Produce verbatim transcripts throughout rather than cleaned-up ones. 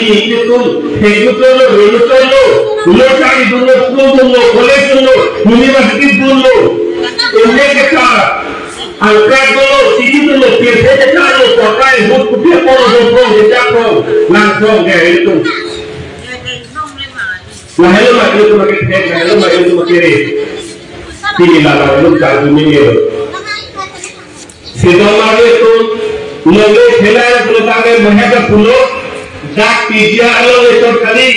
Ilitum, thekdunlo, relunlo, lo charlidunlo, school dunlo, college dunlo, university dunlo. India ke ta, angkrak dunlo, chini dunlo, pirthe ke ta lo, pakai, hut kupi apor, lo prong, ke chak prong, lang prong, ke ilitum. Lahelo ma ilitum ke thek, lahelo ma ilitum ke re. Pini la la lo chardu mingelo. Sidon lage tu, lage khela yang pulo tangke maheka pulo, dak P G R along le sorkari,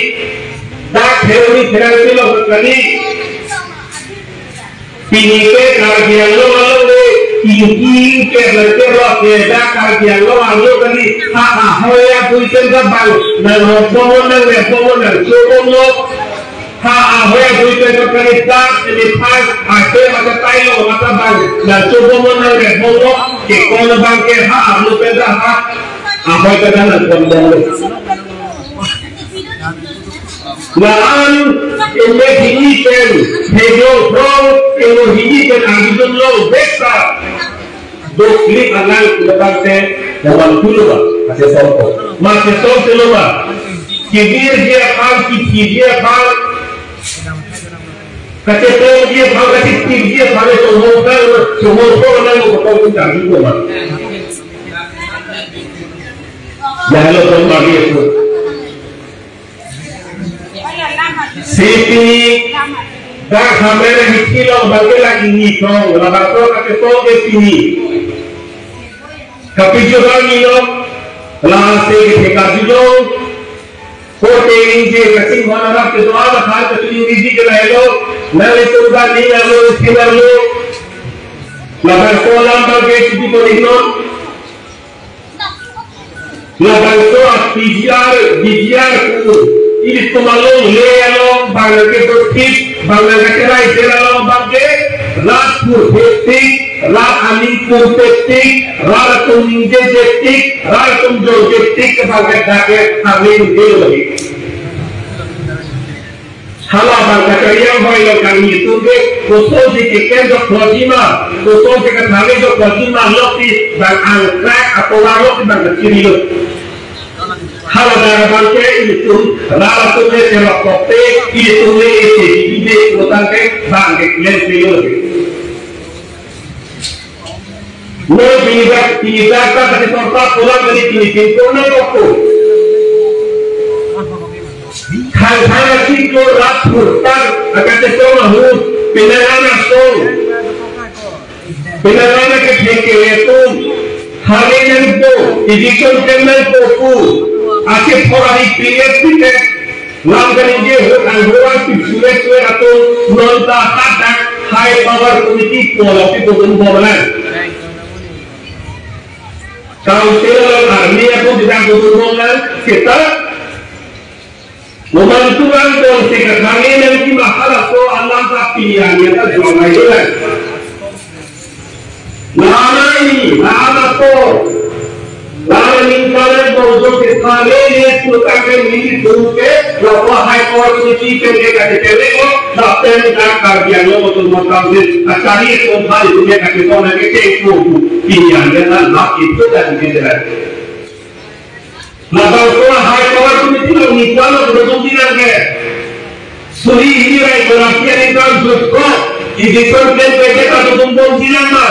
dak theory therapy along sorkari. Pini ke Karbi Anglong along le, ingki ke lengke lo ke, dak Karbi Anglong along kali, ha ha, hoya tuisen ka bang, nang ho bomo, nang re bomo, nang so bomo. Ha, ahoi adui pen kali dak, ini pas, ate mata tailo, mata bang, nang coba mo nang re, mo mo, ke kon bang ke ha, anu pen dah ha, ahoi pen dah nang kon bang lo. Naan, ini hini pen, hejong prong, ini hini pen, agidun lo, besa. Dok klik anang ke depan te, dalam dulu ba, masih songko. Masih songko lo ba. Kibir dia pang, kibir dia pang. Kacetong dia pang, kacetong dia pang, songko kan, songko kan, songko kan, songko kan. Jangan lo songko lagi itu. Si pini dak hamera hithi lo bangke la ingni tong, labangso kachetong ke pini. Kapijo bang ni lo, la se ke theka julo, kote ingje kachinghon anak kedo amathan kachinghon iji ke lahelo, nang itu bang ni alo, sinar lo, labangso alam bangke chidi ko ni lo. Labangso a P G R, P G R ku, ilitum along le along, bang nangke berpik, bang nangke kerai sel along bangke, rat pur tik, rat aning pur tik, rat atum ningje tik, rat atum jor tik, ke bangke dake aning dil lagi. Hala bang kachari anghoi lo kami itu ke, kosonsi keklem jok thotji ma, kosonsi kethale jok thotji ma, loksi bang angkrak atau loksi bang kachiri lo. Hala bang bangke ilitum, hala tum le terok kokte, ilitum le ese, ide kotang ke, bang keklem silo. Noi pini dak, pini dak ta kachetong ta pulang dari pini pintu na koko. Khang khang si ko rat pur ta, kachetong ahut, pinangan asong. Pinangan ke theke atum. Hari nang po, eviction pen nang po pu. Ake thora hi P F P ke. Lam kaningje ahut anghuan pi suwe suwe atum non ta hadak high power committee pulo pi bodun bomlan. Council along army atum tidak bodun bomlan kita. Moman tulang dong sekathang nang ki mahala so alam ta pilihan ya ta jomai dolan. Lama ini, lama to. Lama ningkalan bongso ke thale ye suka ke mili suke, lawa hai por suci ke ke kate kele ko, lapen ka Karbi Anglong Autonomous Council, kachari ko thale suke kate ko na ke ke ko, pilihan ya ta lap itu dan gitu kan. Labangso a High Power Committee along ningkan lo dodun bilang ke. Suri hini ra ingkoi ra phli aningkan jutkok, eviction pen pede ta dodun bom bilang ma.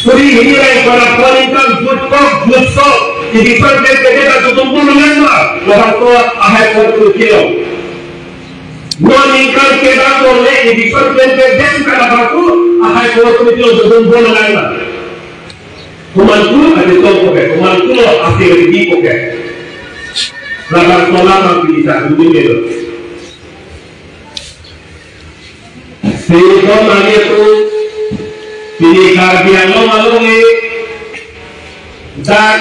Suri hini ra ingkoi ra phli aningkan jutkok, jutkok, eviction pen pede ta dodun bom bilang ma. Labangso a High Power Committee along. Non ningkan kedam bom le eviction pen pede ta labangso a High Power Committee along dodun bom bilang ma. Komantu adi tong koke, komantu lo asir di koke. Laban kolam ang pini sa dulu ke lo. Si ko mani tu pini Karbi Anglong along ni dak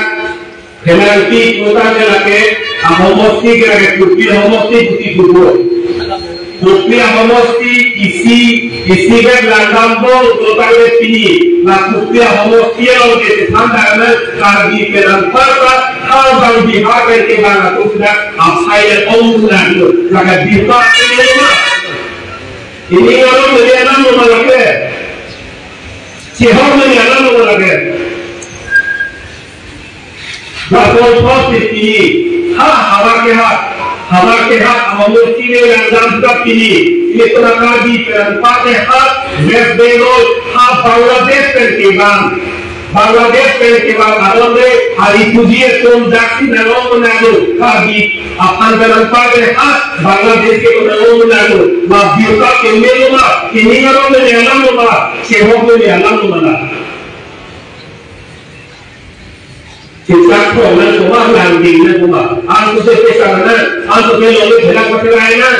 penalti kota ke lake ahomosti ke lake Kuki ahomosti Kuki Kuki. Kuki ahomosti isi, isi bek langdam bong total le pini. La Kuki ahomosti along ke sandar na Karbi penang parta, hal bang Bihar ke bang atum sudah asai le ong sudah itu. Maka Bihar ini ma. Ini orang dari alam rumah lagi. Sihor dari alam rumah lagi. Laso apotsi pini, ha, ha, Hamar ke hat, Hamar ke hat, amamur chini langdam sudah pini. Ini pura Karbi pen anparke hat, West Bengal, ha Bangladesh pen kevang. Bangladesh pen kevang aron le, ha refugee atum daksi nang-ong nanglo, Karbi aphan pen anparke hat, Bangladesh ke nang-ong nanglo, ma birta kemelo ma, ini aron le alam lo ma, sehok le alam lo ma na. Chechak thong nang koma, langding nang koma. Ansose pesa nang, ansose longle bhelak patherai nang.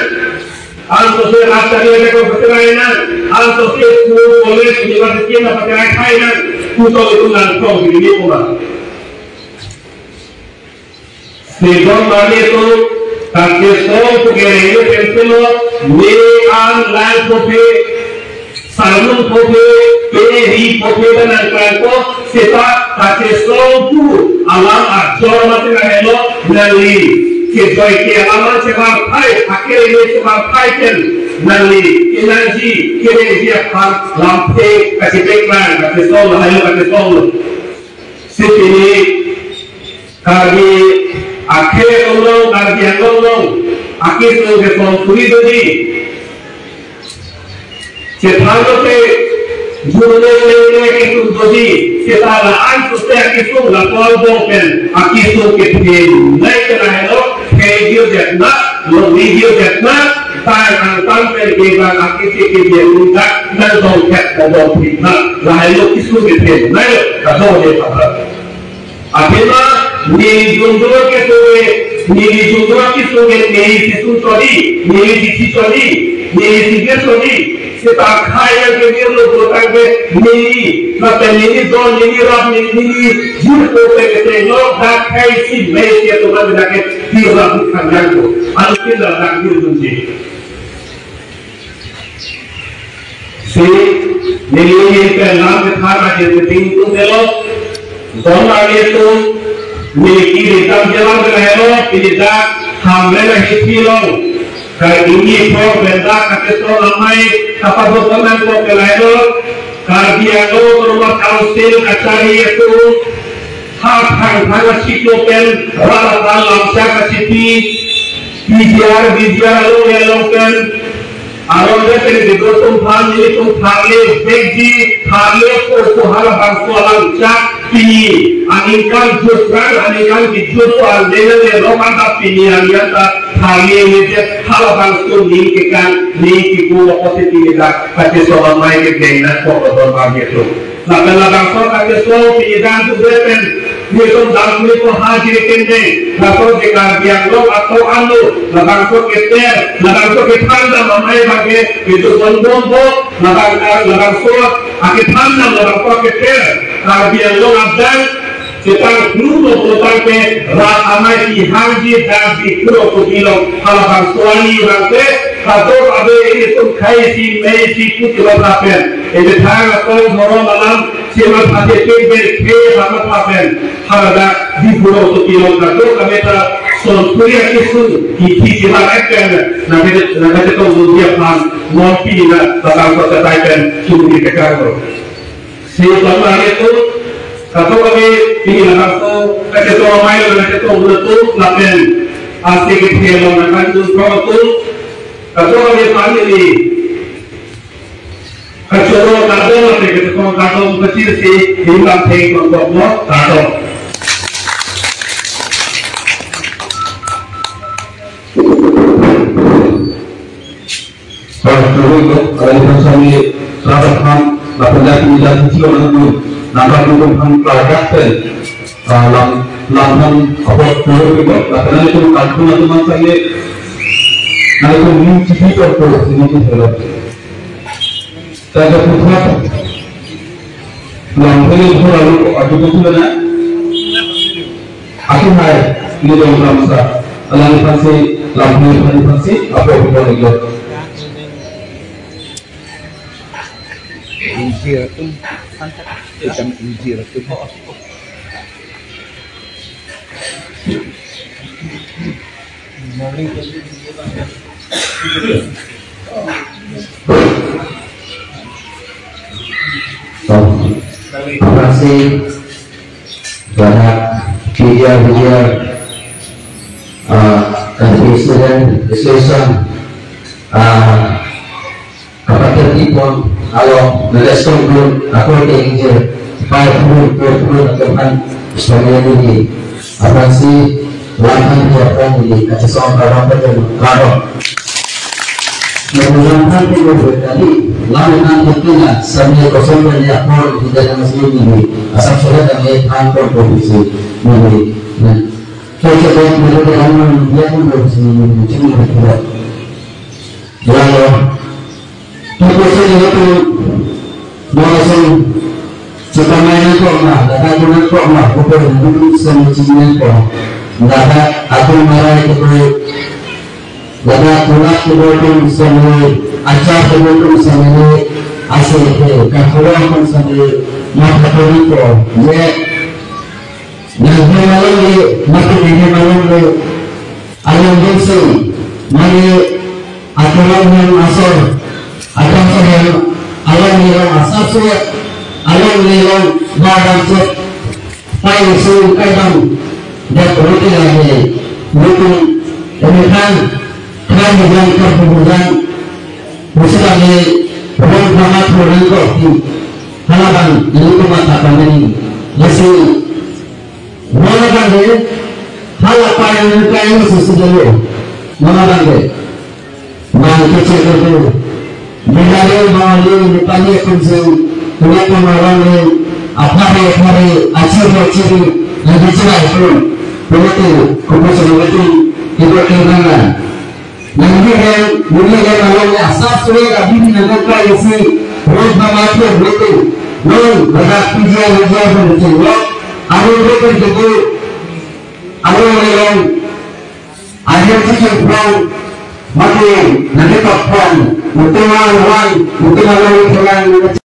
Ansose rastari ajak patherai nang. Ansose school, college, university nang patherai thai nang. Putok itu nang thong diri koma. Sidon mani itu, kachesong pu kereng pensi lo, ne an lang kopi, sarlung kopi, peri kopi dan nangkangkok, seta kachesong pu alam ajor mati lahelo, nangli kejoi ke alam chebar thai, akhir ini chebar thai pen, nangli energy, energy aphan lamthe kachepek nang, kachesong lahelo, kachesong lo. Sipini Karbi akhei along, Karbi Anglong along, akesung ke song suri dodi. Chethan lote, jurune lele kesung dodi, chethan la-an suse akesung la pol bong pen, akesung kethenei ke lahelo, thei dio jatna, longri dio jatna, tang angtan pen kevang akesi kebiang undak, nang dong ket, nang dong phit na, lahelo kesung kethenei, nang dong je pahar. Athema, neli jumjuma kesung ke, neli jumjuma kesung ke, neli sisung sodi, neli sisi sodi, neli sisi sodi, seta khei yang ke nirlo botang ke, neli, lapen neli don, neli rap, neli, neli jir ko pe ke te, no, dak khei si mei ke tuman dak ke, tirap bukan yang ko, anu kita dak jir kunci. Si, neli pen lam kethar aja penting tu telo. Don lagi tu, neli kiri tam jalan ke lahelo, kiri dak, hamre lah hiti long. Kai ini pro benda kate to lamai, kapa botonan ko ke lahelo. Karbi Anglong Autonomous Council kachari itu, ha thang thang asiklo pen, rara lamsa kasipi, P G R, V G R along along pen, aron le pen video tum phan ni tum tharle, vekji, tharle, ko ko halabangso alam chak, pini, aningkan jutran, aningkan kijut ko an le le lo kan ta pini, aningkan ta tharle le je, halabangso ni ke kan, ni ki ko ko te pini da, kate so amai ke geng na ko ko don ba ye tu. Lapen labangso kachesong pini dan tu pen, nelitum dan nelitum hajir kendeng, laso je Karbi Anglong ato anu, labangso keter, labangso kethan dam amai bage, itu bonbon bo, labang, labangso akethan dam labangso keter, Karbi Anglong adang, chetang hulu lo kotang pe, rat amai si hangji dan si kuro ko bilong, halabangso ani bangke, kadok abe ini tum khei si mei si putilo lapen, ini thang atong horom alam, Sima thate pek ber khe hama thapen, harada di puro to pilong kadok kami ta son Korea kesung, hithi sila akan, na kete, na kete tong dia pan, mon pini na, batang kota taipen, sung di kekar. Si tong lagi tu, kadok kami pini na kaso, kete tong mai, na kete tong tu, lapen, asi ke thelo na kan tu, tu, kadok kami pan ini, Kachoro kardom ate kachoro kardom kachir si hilam theng kongkong mo kardom. Para kardom, alai pasami rapat ham, lapan jati jati sio nangku, nampak nangku ham kelagat pen, ah, lam, lam ham apa turun gitu, lapan jati itu kardom teman saya, nangku ni cipika ko, ini tu hello. Taja puthat. Lamphel thora lo adu betul na? Aku hai, ini dong lamsa. Alang pansi, lamphel pansi, apa betul itu? Injir tu. Ikan injir tu. Terima kasih banyak video-video, ah, Association, ah, kapateti pon along, nangkesong dun, ako ke injir, pai pun, pun, pun, atau kan, islamnya ini, apa sih, langkah dia kan ini, kacesong kawan pada karo. Yang langkah itu berarti, langkah itu lah, sambil kosong dan ya, pon, tidak ada masih ini, asal sudah kami tangkap posisi ini. Nah, kalau kita berada dalam, dia pun posisi ini, cuma bergerak. Lalu, tu kosong itu, mau langsung, sekamainya kok mah, datang guna kok mah, bukan dulu sama cina kok. Dapat aku marai ke, dapat tulak ke, bukan sama, acar ke, bukan sama, asal ke, kakulang pun sama, mata pun kok, ya. Nangke malom le, mati nangke malom le, alam benseng, mari aturan yang asor, aturan yang alam le long asap suet, alam le long barang suet, pai su kai bang, dia politik lagi, mungkin demikian, kan yang terhubungan, misalnya, orang lama turun kok, halaban, ini cuma tak pandemi, masih Mona bangke, hala pai nangkai susi dolo. Mona bangke. Bangke cek itu. Menari mawali nipani kunjung. Kulit pemarang ni. Apare apare. Aciri aciri. Lagi cerai pun. Begitu. Kumpul sama betul. Kita kenangan. Nangji hem, nangji hem along ya, asap suet abidi nangkok kai isi, rot na mati ang betul. Non, badak pijia pijia pun betul. Lo, aro betul betul. Aro le long, ahem si jemplang, mati, nangji tokpang, mutung ang wan, mutung ang wan, mutung ang